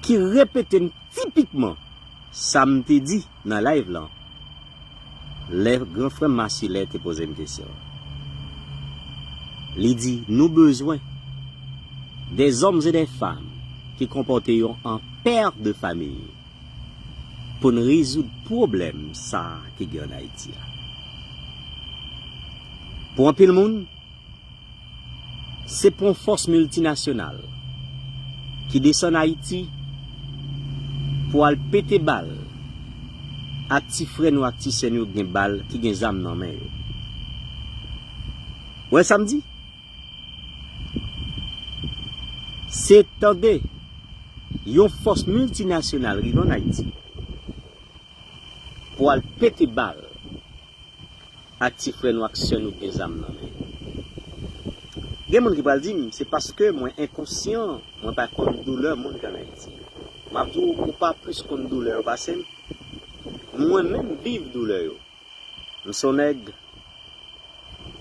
Ki repete m tipikman sa m te di nan live lan lè gran frè m Masilè te poze m kesyon. Li di, nou bezwen des hommes et des femmes ki konpòte yo an pè de famiy pou n rezoud pwoblèm sa a ki gen ann Ayiti a. Pou anpil moun, se pou yon fòs miltinasyonal ki desann Ayiti pou al pete bal ak ti frè nou ak ti sè nou ki gen bal, ki gen zam nan men yo. Ou wè sa m di? Se tande yon fòs miltinasyonal rive ann Ayiti pou al pete bal ak ti frè nou ak sè nou gen zam nan men yo. Gen moun ki pral di m, se paske mwen enkonsyan, mwen pa konn doulè moun k ann Ayiti. M ap di w, ou pa plis konn doulè yo pase m. Mwen menm viv doulè yo. M se yon nèg,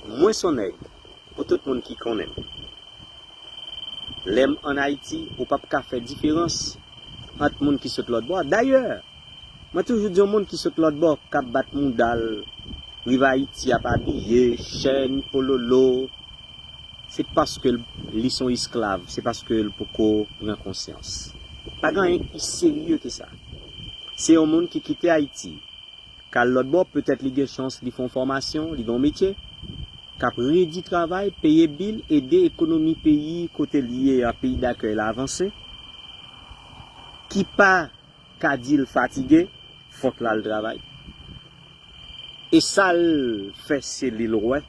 mwen se yon nèg, pou tout moun ki konnen m. Lè m ann Ayiti, ou p ap ka fè diferans ant moun ki sot lòt bò. Dayè, mwen toujou di yon moun ki sot lòt bò, k ap bat mouda l, rive Ayiti ap abiye, chèn, pololo, se paske l, li se yon esklav, se paske l poko pran konsyans. Pa gen anyen ki pi serye ke sa. Se yon moun ki kite Ayiti, k al lòt bò, petèt li gen chans, li fè yon fòmasyon, li gen yon metye, k ap redi travay, peye bil, ede ekonomi peyi kote l ye a, peyi dakèy la avanse, ki pa ka di l fatige, fòk l al travay. E sa l fè se li l wè.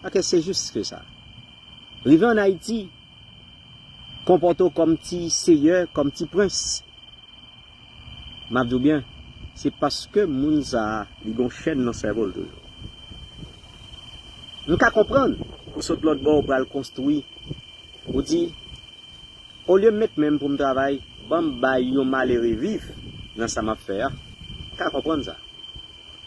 Ok, se jis ke sa. Rive ann Ayiti, konpòte w kòm ti seyè, kòm ti prens. M ap di w byen, se paske moun sa a, li gen yon chèn nan sèvo l toujou. M ka konprann, ou sot lòt bò, ou pral konstwi, ou di, olye m met men m pou m travay, ban m bay yon malere viv nan sa m ap fè a. M ka konprann sa.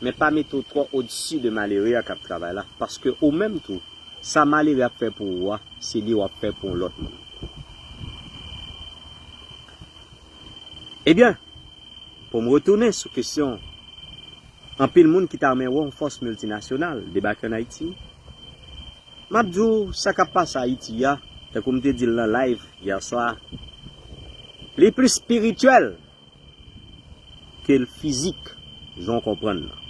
Men pa mete w twò odsi de malere a k ap travay la, paske ou menm tou, sa malere ap fè pou ou a, se li w ap fè pou yon lòt moun. Ebyen, pou m retounen sou kesyon anpil moun ki ta renmen wè yon fòs miltinasyonal debake ann Ayiti, m ap di w sa k ap pase Ayiti a, tankou m te di l nan live yè swa, li plis espirityèl ke l fizik, jan w konprann nan.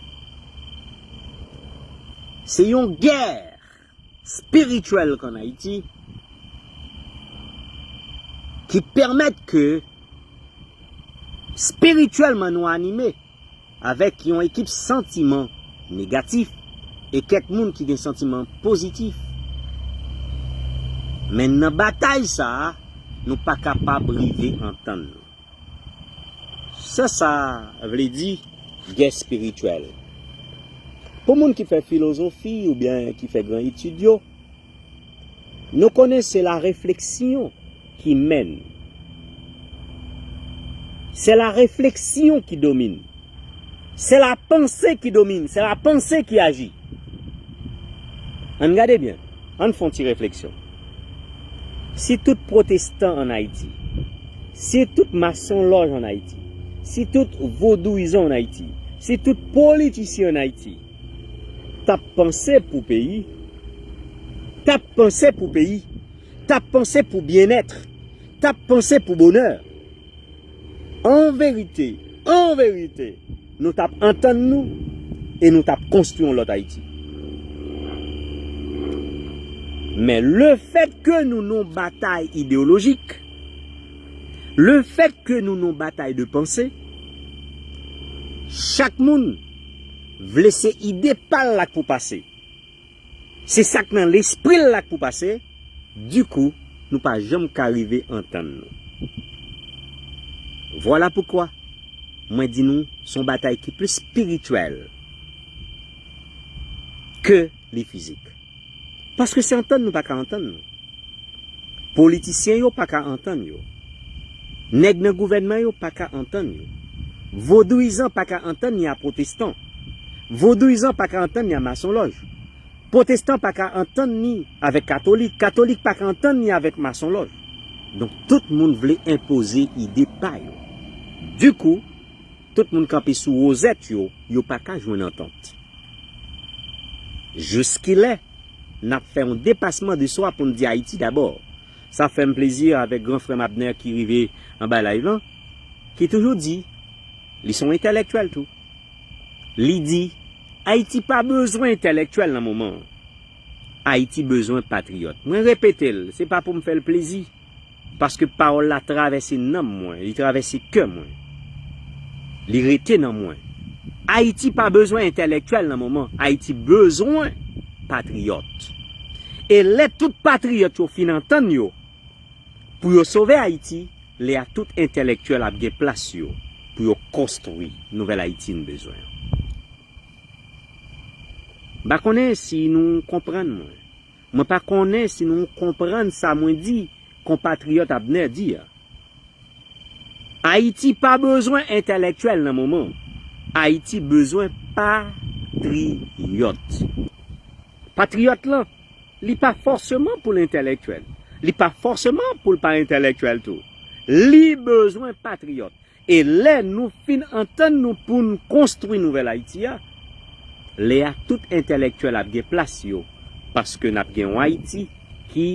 Se yon gè espirityèl k ann Ayiti ki pèmèt ke espirityèlman nou anime avèk yon ekip santiman negatif e kèk moun ki gen santiman pozitif. Men nan batay sa a, nou pa kapab rive antann nou. Sa sa vle di gè espirityèl. Pou moun ki fè filozofi oubyen ki fè gran etid yo, nou konnen se la réflexion qui mène. C'est la réflexion qui domine. C'est la pensée qui domine. C'est la pensée qui agit. Ann gade byen. Ann fè yon ti refleksyon. Si tout pwotestan ann Ayiti, si tout masonlòj ann Ayiti, si tout vodouyizan ann Ayiti, si tout politisyen ann Ayiti t ap panse pou peyi, t ap panse pou peyi, t ap panse pou byennèt, t ap panse pou bonè, an verite, an verite, nou t ap antann nou e nou t ap konstwi yon lòt Ayiti. Men lefètke nou nan yon batay ideyolojik, lefètke nou nan yon batay de panse, chak moun vle se ide pa l la k pou pase. Se sa k nan lespri l la k pou pase. Dikou, nou pa janm ka rive antann nou. Vwala poukwa mwen di nou, se yon batay ki plis espirityèl ke li fizik. Paske se antann nou pa ka antann nou. Politisyen yo pa ka antann yo. Nèg nan gouvènman yo pa ka antann yo. Vodouyizan pa ka antann ni a pwotestan. Vodouyizan pa ka antann ni a masonlòj. Pwotestan pa ka antann ni avèk katolik. Katolik pa ka antann ni avèk masonlòj. Donk, tout moun vle enpoze ide pa yo. Dikou, tout moun kanpe sou wozèt yo, yo pa ka jwenn antant. Jiskilè n ap fè yon depasman de swa pou n di Ayiti dabò? Sa fè m plezi avèk gran frè m Abner ki rive anba live lan, ki toujou di, li se yon entèlèktyèl tou. Li di, Ayiti pa bezwen entèlèktyèl nan moman an. Ayiti bezwen patriyòt. Mwen repete l, se pa pou m fè l plezi. Paske pawòl la travèse nanm mwen, li travèse kè mwen. Li rete nan mwen. Ayiti pa bezwen entèlèktyèl nan moman. Ayiti bezwen patriyòt. E lè tout patriyòt yo fin antann yo pou yo sove Ayiti, lè a tout entèlèktyèl ap gen plas yo pou yo konstwi nouvèl Ayiti n bezwen an. M pa konnen si nou konprann mwen. Mwen pa konnen si nou konprann sa mwen di, konpatriyòt Abner di a. Ayiti pa bezwen entèlèktyèl nan moman. Ayiti bezwen patriyòt. Patriyòt lan, li pa fòseman pou l entèlèktyèl. Li pa fòseman pou l pa entèlèktyèl tou. Li bezwen patriyòt. E lè nou fin antann nou pou n konstwi nouvèl Ayiti a, lè a tout entèlèktyèl ap gen plas yo, paske n ap gen yon Ayiti ki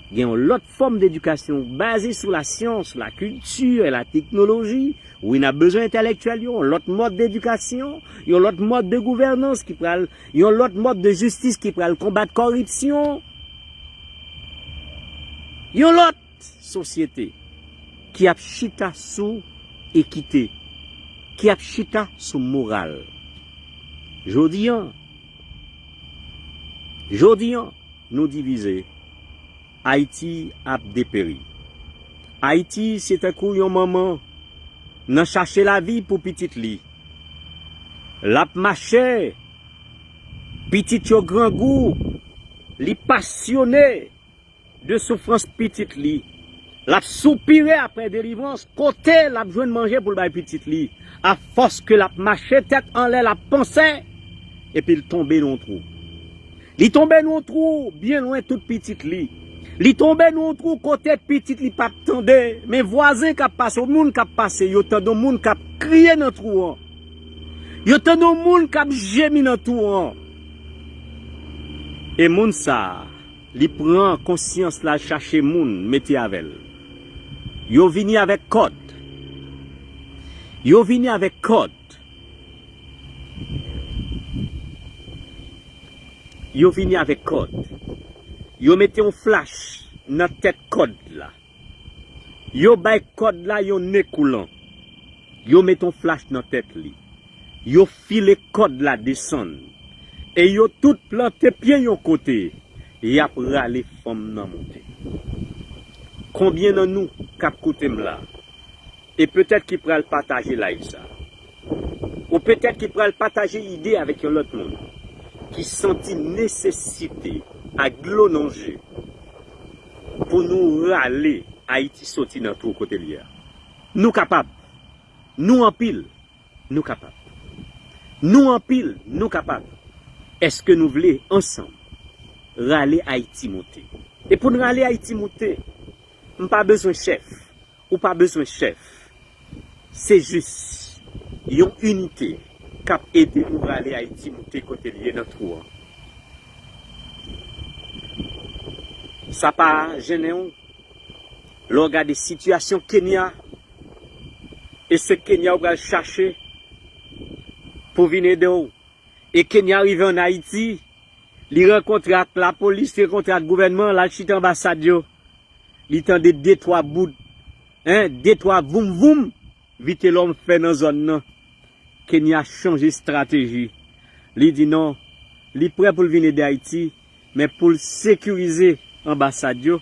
gen yon lòt fòm dedikasyon baze sou lasyans, lakilti, lateknoloji. Wi, n ap bezwen entèlèktyèl yo, yon lòt mòd dedikasyon, yon lòt mòd de gouvènans ki pral, yon lòt mòd de jistis ki pral konbat kòripsyon. Yon lòt sosyete ki ap chita sou ekite, ki ap chita sou moral. Jodi an, jodi an, nou divize. Ayiti ap deperi. Ayiti se tankou yon manman nan chache lavi pou pitit li. L ap mache, pitit yo grangou, li pasyone de soufrans pitit li. L ap soupire apre delivrans, kote l ap jwenn manje pou l bay pitit li. Afòs ke l ap mache tèt anlè, l ap panse, epi l tonbe nan yon twou. Li tonbe nan yon twou byen lwen tout pitit li. Li tonbe nan yon twou kote pitit li p ap tande, men vwazen k ap pase, moun k ap pase, yo tande yon moun k ap kriye nan twou an. Yo tande yon moun k ap jemi nan twou an. E moun sa a, li pran konsyans, l al chache moun mete avè l. Yo vini avèk kòd. Yo vini avèk kòd. Yo vini avèk kòd. Yo mete yon flach nan tèt kòd la. Yo bay kòd la yon ne koulan. Yo mete yon flach nan tèt li. Yo file kòd la desann. E yo tout plante pye yon kote. Y ap rale fanm nan monte. Konbyen nan nou k ap koute m la? E petèt ki pral pataje live sa. Ou petèt ki pral pataje ide avèk yon lòt moun ki santi nesesite ak dlo nan je pou nou rale Ayiti soti nan twou kote l ye a. Nou kapab. Nou anpil. Nou kapab. Nou anpil. Nou kapab. Èske nou vle ansanm rale Ayiti monte? E pou n rale Ayiti monte, m pa bezwen chèf. Ou pa bezwen chèf. Se jis yon inite k ap ede nou rale Ayiti moute kote l ye nan twou an. Sa pa jennen w lè w gade sitiyasyon Kenya, e se Kenya w pral chache pou vin ede w. E Kenya rive ann Ayiti, li rankontre ak lapolis, li rankontre ak gouvènman, l al chita anbasad yo. Li tande de twa bout, en, de twa voum voum Vitelòm fè nan zòn nan. Kenya chanje estrateji. Li di non, li prè pou l vin ede Ayiti, men pou l sekirize anbasad yo,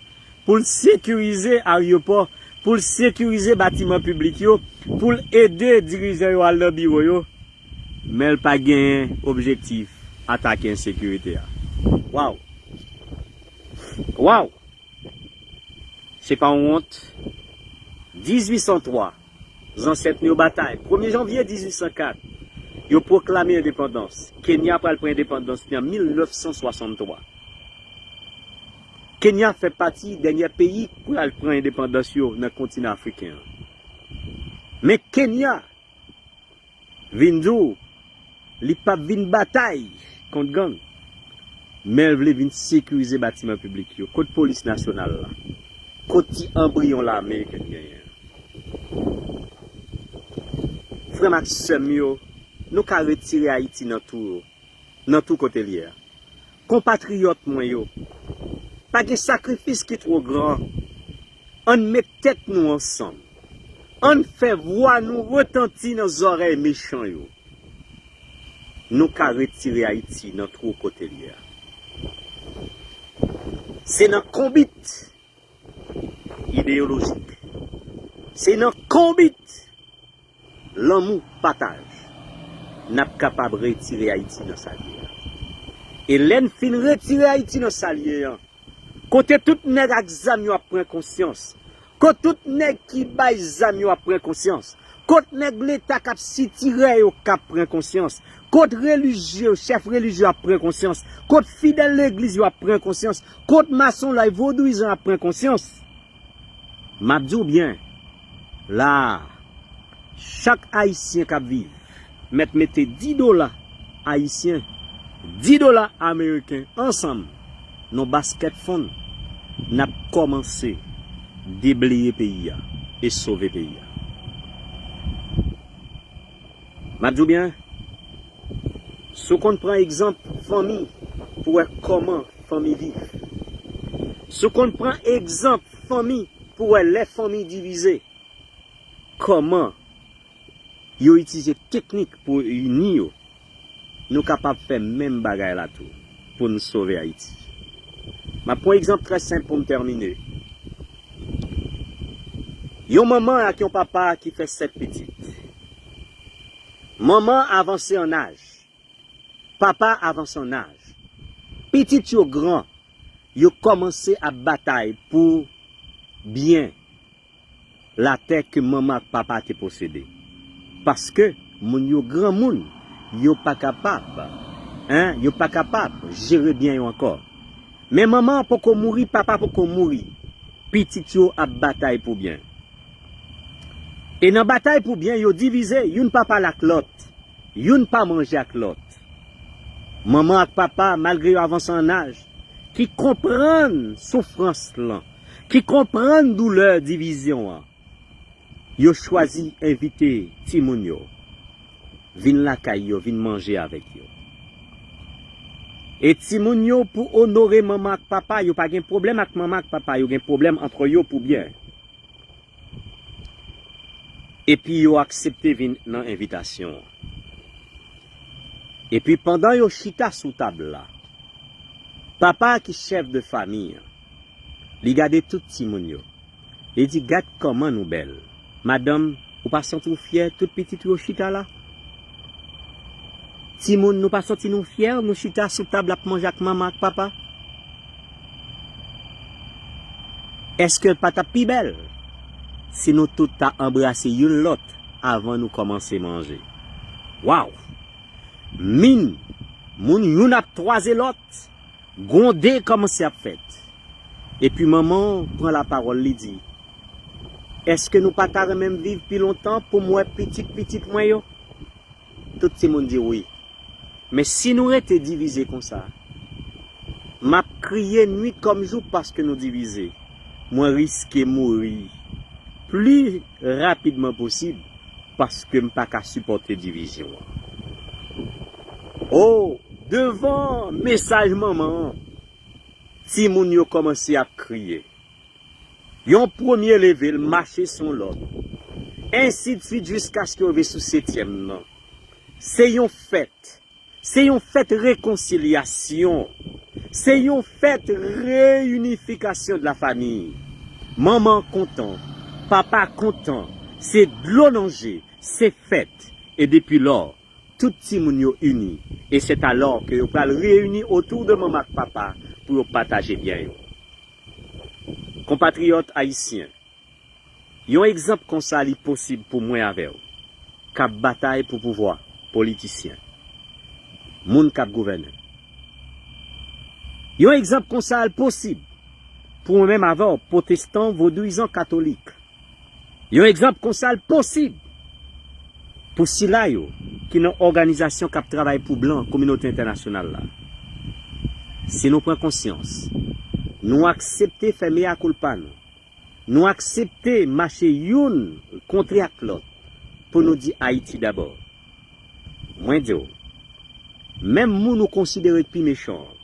pou l sekirize aryopò, pou l sekirize batiman piblik yo, pou l ede dirijan yo al nan biwo yo, men l pa genyen objektif atake ensekirite a. Waw! Waw! Se pa yon wont. Dizuit san twa, zansèt nou yo batay. Premye janvye dizuit san kat, yo pwoklame endepandans. Kenya pral pran endepandans li an mil nèf san swasanntwa. Kenya fè pati dènyè peyi k pral pran endepandans yo nan kontinan afriken an. Men Kenya vin di w li p ap vin batay kont gang, men l vle vin sekirize batiman piblik yo. Kot polis nasyonal la? Kot ti anbriyon lame ke n genyen an? Frè m ak sè m yo, nou ka retire Ayiti nan tou yo, nan tou kote l ye a. Konpatriyòt mwen yo, pa gen sakrifis ki twò gran. Ann met tèt nou ansanm. Ann fè vwa nou retanti nan zòrèy mechan yo. Nou ka retire Ayiti nan twou kote l ye a. Se nan konbit ideyolojik, se nan konbit lanmou pataj n ap kapab retire Ayiti nan sa l ye a. E lè n fin retire Ayiti nan sa l ye an, kote tout nèg ak zam yo ap pran konsyans, kot tout nèg ki bay zam yo ap pran konsyans, kot nèg leta k ap sitirè yo k ap pran konsyans, kot relijye yo, chèf relijye yo ap pran konsyans, kot fidèl legliz yo ap pran konsyans, kot masonlòy vodouyizan ap pran konsyans. M ap di w byen, la a, chak Ayisyen k ap viv mèt mete di dola ayisyen, di dola ameriken ansanm nan yon baskèt fonn, n ap kòmanse debleye peyi a e sove peyi a. M ap di w byen, si w konn pran egzanp fanmi pou w wè kòman fanmi viv, si w konn pran egzanp fanmi pou w wè lè fanmi divize, kòman yo itilize teknik pou ini yo, nou kapab fè menm bagay la tou pou n sove Ayiti. M ap pran egzanp trè senp pou m tèmine. Yon manman ak yon papa ki fè sèt pitit. Manman avanse an aj. Papa avanse an aj. Pitit yo gran. Yo kòmanse ap batay pou byen latè ke manman ak papa te posede. Paske moun yo granmoun, yo pa kapab, en, yo pa kapab jere byen yo ankò. Men manman an poko mouri, papa poko mouri. Pitit yo ap batay pou byen. E nan batay pou byen, yo divize, youn pa pale ak lòt, youn pa manje ak lòt. Manman ak papa, malgre yo avanse an aj, ki konprann soufrans lan, ki konprann doulè divizyon an, yo chwazi envite timoun yo vin lakay yo, vin manje avèk yo. E timoun yo, pou onore manman ak papa, yo pa gen pwoblèm ak manman ak papa, yo gen pwoblèm antre yo pou byen. Epi yo aksepte vin nan envitasyon an. Epi pandan yo chita sou tab la, papa ki chèf de fanmi an, li gade tout timoun yo. Li di, "Gad kòman nou bèl. Madanm, ou pa santi w fyè tout pitit ou yo chita la? Timoun, nou pa santi nou fyè, nou chita sou tab la ap manje ak manman ak papa? Èske l pa t ap pi bèl si nou tout ta anbrase youn lòt avan nou kòmanse manje?" Waw! Min, moun youn ap twaze lòt, gwonde kòmanse ap fèt. Epi manman an pran lapawòl, li di, "Èske nou pa ta renmen m viv pi lontan pou m wè pitit pitit mwen yo?" Tout timoun di wi. Men si nou rete divize konsa, m ap kriye nwit kòm jou paske nou divize. Mwen riske mouri pli rapidman posib paske m pa ka sipòte divizyon an. O, devan mesaj manman an, timoun yo kòmanse ap kriye. Yon premye leve, l mache sou yon lòt. Ensidswit jiskaske yo rive sou setyèm nan. Se yon fèt. Se yon fèt rekonsilyasyon. Se yon fèt reyinifikasyon de la famiy. Manman an kontan. Papa kontan, se dlo nan je, se fèt. E depi lò, tout timoun yo ini. E c'est alors que yo pral reyini otou de manman ak papa pou yo pataje byen yo. Konpatriyòt ayisyen, yon egzanp konsa li posib pou mwen avè w, k ap batay pou pouvwa, politisyen, moun k ap gouvène. Yon egzanp konsa l posib pou mwen menm avè w, pwotestan, vodouyizan, katolik. Yon egzanp konsa l posib pou sila yo ki nan òganizasyon k ap travay pou blan, kominote entènasyonal la. Si nou pran konsyans, nou aksepte fè mea culpa nou, nou aksepte mache youn kontre ak lòt pou nou di Ayiti dabò. Mwen di w, menm moun ou konsidere pi mechan an,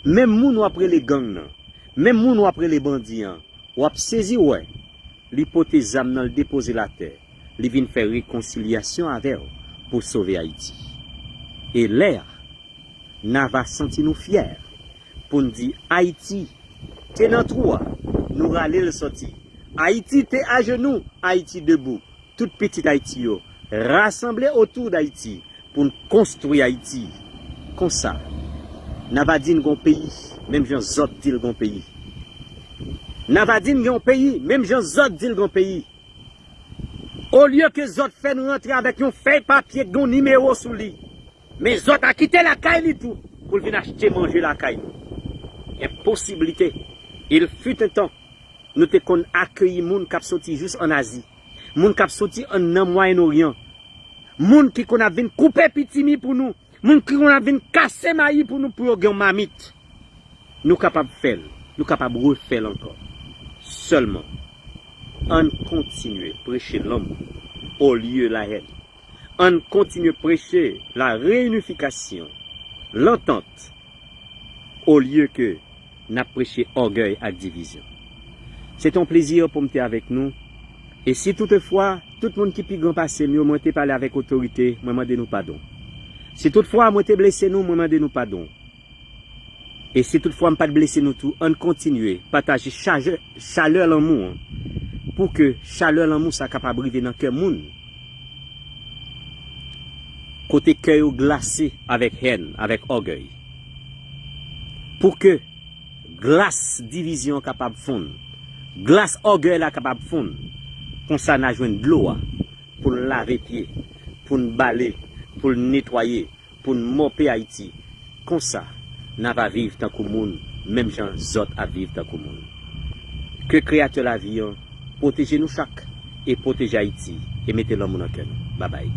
menm moun w ap rele gang nan, menm moun w ap rele bandi an, w ap sezi wè li pote zam nan, l depoze l atè, li vin fè rekonsilyasyon avè w pou sove Ayiti. E lè a, n a va santi nou fyè pou n di Ayiti te nan twou a, nou rale l sòti. Ayiti te ajenou, Ayiti debou. Tout pitit Ayiti yo rasanble otou d'Ayiti pou n konstwi Ayiti. Konsa, n a va di n gon peyi, menm jan zòt di l gon peyi. N a va di n gen yon peyi, menm jan zòt di l gon peyi. Olye ke zòt fè n rantre avèk yon fèy papye k gen yon nimewo sou li, men zòt a kite lakay li tou pou l vin achte manje lakay nou. Gen posiblite. Il fut un temps, nou te konn akeyi moun k ap soti jis ann Azi, moun k ap soti ann nan Mwayen Oryan, moun ki konn ap vin koupe pitimi pou nou, moun ki konn ap vin kase mayi pou nou pou yo gen yon mamit. Nou kapab fè l, nou kapab refè l ankò. Sèlman, ann kontinye preche lanmou olye lahèn. Ann kontinye preche la reyinifikasyon, lantant, olye ke n ap preche ògèy ak divizyon. Se te yon plezi pou m te avèk nou. E si toutefwa, tout moun ki pi gran pase m yo, mwen te pale avèk otorite, mwen mande nou padon. Si toutfwa mwen te blese nou, mwen mande nou padon. E si toutfwa m pa t blese nou tou, ann kontinye pataje chaje, chalè lanmou an, pou ke chalè lanmou sa kapab rive nan kè moun, kote kè yo glase avèk hèn, avèk ògèy. Pou ke glas divizyon an kapab fonn, glas ògèy la kapab fonn, konsa n a jwenn dlo a pou n lave pye, pou n bale, pou n netwaye, pou n mòpe Ayiti. Konsa, n a va viv tankou moun, menm jan zòt ap viv tankou moun. Ke Kreyatè lavi an pwoteje nou chak e pwoteje Ayiti e mete lanmou nan kè nou. Babay.